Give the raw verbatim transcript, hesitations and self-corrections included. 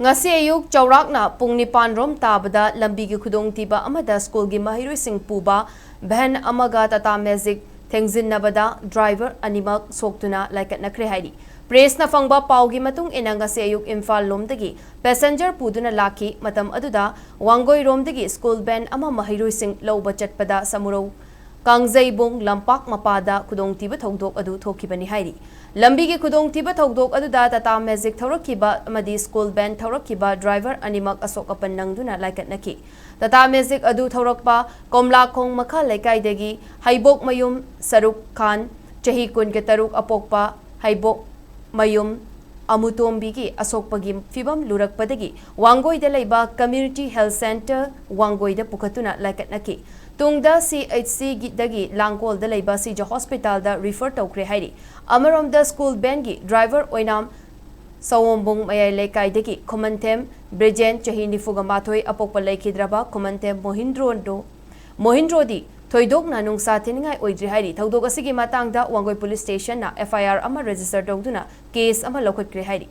ꯉꯁꯤ ꯑꯌꯨꯛ ꯆꯥꯎꯔꯥꯛꯅ ꯄꯨꯡ ꯅꯤꯄꯥꯟ ꯔꯣꯝ ꯇꯥꯕꯗ ꯂꯝꯕꯤꯒꯤ ꯈꯨꯗꯣꯡꯊꯤꯕ ꯑꯃꯗ ꯁ꯭ꯀꯨꯜꯒꯤ ꯃꯍꯩꯔꯣꯏꯁꯤꯡ ꯄꯨꯕ ꯚꯦꯟ ꯑꯃꯒ ꯇꯥꯇꯥ ꯃꯦꯖꯤꯛ ꯊꯦꯡꯖꯤꯟꯅꯕꯗ ꯗ꯭ꯔꯥꯏꯚꯔ ꯑꯅꯤꯃꯛ ꯁꯣꯛꯇꯨꯅ ꯂꯥꯏꯀꯠꯅꯈ꯭ꯔꯦ ꯍꯥꯏꯔꯤ꯫ ꯄ꯭ꯔꯦꯁꯅ ꯐꯪꯕ ꯄꯥꯎꯒꯤ ꯃꯇꯨꯡ ꯏꯟꯅ ꯉꯁꯤ ꯑꯌꯨꯛ ꯏꯝꯐꯥꯜ ꯂꯣꯝꯗꯒꯤ ꯄꯦꯁꯦꯟꯖꯔ ꯄꯨꯗꯨꯅ ꯂꯥꯛꯈꯤ꯫ ꯃꯇꯝ ꯑꯗꯨꯗ ꯋꯥꯡꯒꯣꯏꯔꯣꯝꯗꯒꯤ ꯁ꯭ꯀꯨꯜ ꯚꯦꯟ ꯑꯃ ꯃꯍꯩꯔꯣꯏꯁꯤꯡ ꯂꯧꯕ ꯆꯠꯄꯗ ꯁꯃꯨꯔꯧ ꯀꯥꯡꯖꯩꯕꯨꯡ ꯂꯝꯄꯥꯛ ꯃꯄꯥꯗ ꯈꯨꯗꯣꯡꯊꯤꯕ ꯊꯧꯗꯣꯛ ꯑꯗꯨ ꯊꯣꯛꯈꯤꯕꯅꯤ ꯍꯥꯏꯔꯤ꯫ ꯂꯝꯕꯤꯒꯤ ꯈꯨꯗꯣꯡꯊꯤꯕ ꯊꯧꯗꯣꯛ ꯑꯗꯨꯗ ꯇꯥꯇꯥ ꯃꯦꯖꯤꯛ ꯊꯧꯔꯛꯈꯤꯕ ꯑꯃꯗꯤ ꯁ꯭ꯀꯨꯜ ꯚꯦꯟ ꯊꯧꯔꯛꯈꯤꯕ ꯗ꯭ꯔꯥꯏꯚꯔ ꯑꯅꯤꯃꯛ ꯑꯁꯣꯛ ꯑꯄꯟ ꯅꯪꯗꯨꯅ ꯂꯥꯏꯀꯠꯅꯈꯤ꯫ ꯇꯥꯇꯥ ꯃꯦꯖꯤꯛ ꯑꯗꯨ ꯊꯧꯔꯛꯄ ꯀꯣꯝꯂꯥꯈꯣꯡ ꯃꯈꯥ ꯂꯩꯀꯥꯏꯗꯒꯤ ꯍꯩꯕꯣꯛ ꯃꯌꯨꯝ ꯁꯔꯨꯛ ꯈꯥꯟ, ꯆꯍꯤ ꯀꯨꯟꯒ ꯇꯔꯨꯛ ꯑꯄꯣꯛꯄ ꯍꯩꯕꯣꯛ ꯃꯌꯨꯝ ꯑꯃꯨꯇꯣꯝꯕꯤꯒꯤ ꯑꯁꯣꯛꯄꯒꯤ ꯐꯤꯕꯝ ꯂꯨꯔꯛꯄꯗꯒꯤ ꯋꯥꯡꯒꯣꯏꯗ ꯂꯩꯕ ꯀꯝꯃ꯭ꯌꯨꯅꯤꯇꯤ ꯍꯦꯜꯊ ꯁꯦꯟꯇꯔ ꯋꯥꯡꯒꯣꯏꯗ ꯄꯨꯈꯠꯇꯨꯅ ꯂꯥꯏꯀꯠꯅꯈꯤ꯫ ꯇꯨꯡꯗ ꯁꯤ ꯑꯩꯆ ꯁꯤꯗꯒꯤ ꯂꯥꯡꯒꯣꯜꯗ ꯂꯩꯕ ꯁꯤꯖ ꯍꯣꯁꯄꯤꯇꯥꯜꯗ ꯔꯤꯐꯔ ꯇꯧꯈ꯭ꯔꯦ ꯍꯥꯏꯔꯤ꯫ ꯑꯃꯔꯣꯝꯗ ꯁ꯭ꯀꯨꯜ ꯚꯦꯟꯒꯤ ꯗ꯭ꯔꯥꯏꯚꯔ ꯑꯣꯏꯅꯥꯝ ꯁꯑꯣꯝꯕꯨꯡ ꯃꯌꯥꯏ ꯂꯩꯀꯥꯏꯗꯒꯤ ꯈꯨꯃꯟꯊꯦꯝ ꯕ꯭ꯔꯤꯖꯦꯟ, ꯆꯍꯤ ꯅꯤꯐꯨꯒ ꯃꯥꯊꯣꯏ, ꯑꯄꯣꯛꯄ ꯂꯩꯈꯤꯗ꯭ꯔꯕ ꯈꯨꯃꯟꯊꯦꯝ ꯃꯣꯍꯤꯟꯗ꯭ꯔꯣꯗꯣ ꯃꯣꯍꯤꯟꯗ꯭ꯔꯣꯗꯤ ꯊꯣꯏꯗꯣꯛꯅ ꯅꯨꯡꯁꯥ ꯊꯤꯅꯤꯡꯉꯥꯏ ꯑꯣꯏꯗ꯭ꯔꯤ ꯍꯥꯏꯔꯤ꯫ ꯊꯧꯗꯣꯛ ꯑꯁꯤꯒꯤ ꯃꯇꯥꯡꯗ ꯋꯥꯡꯒꯣꯏ ꯄꯨꯂꯤꯁ ꯁ꯭ꯇꯦꯁꯟꯅ ꯑꯦꯐ ꯑꯥꯏ ꯑꯥꯔ ꯑꯃ ꯔꯦꯖꯤꯁꯇꯔ ꯇꯧꯗꯨꯅ ꯀꯦꯁ ꯑꯃ ꯂꯧꯈꯠꯈ꯭ꯔꯦ ꯍꯥꯏꯔꯤ꯫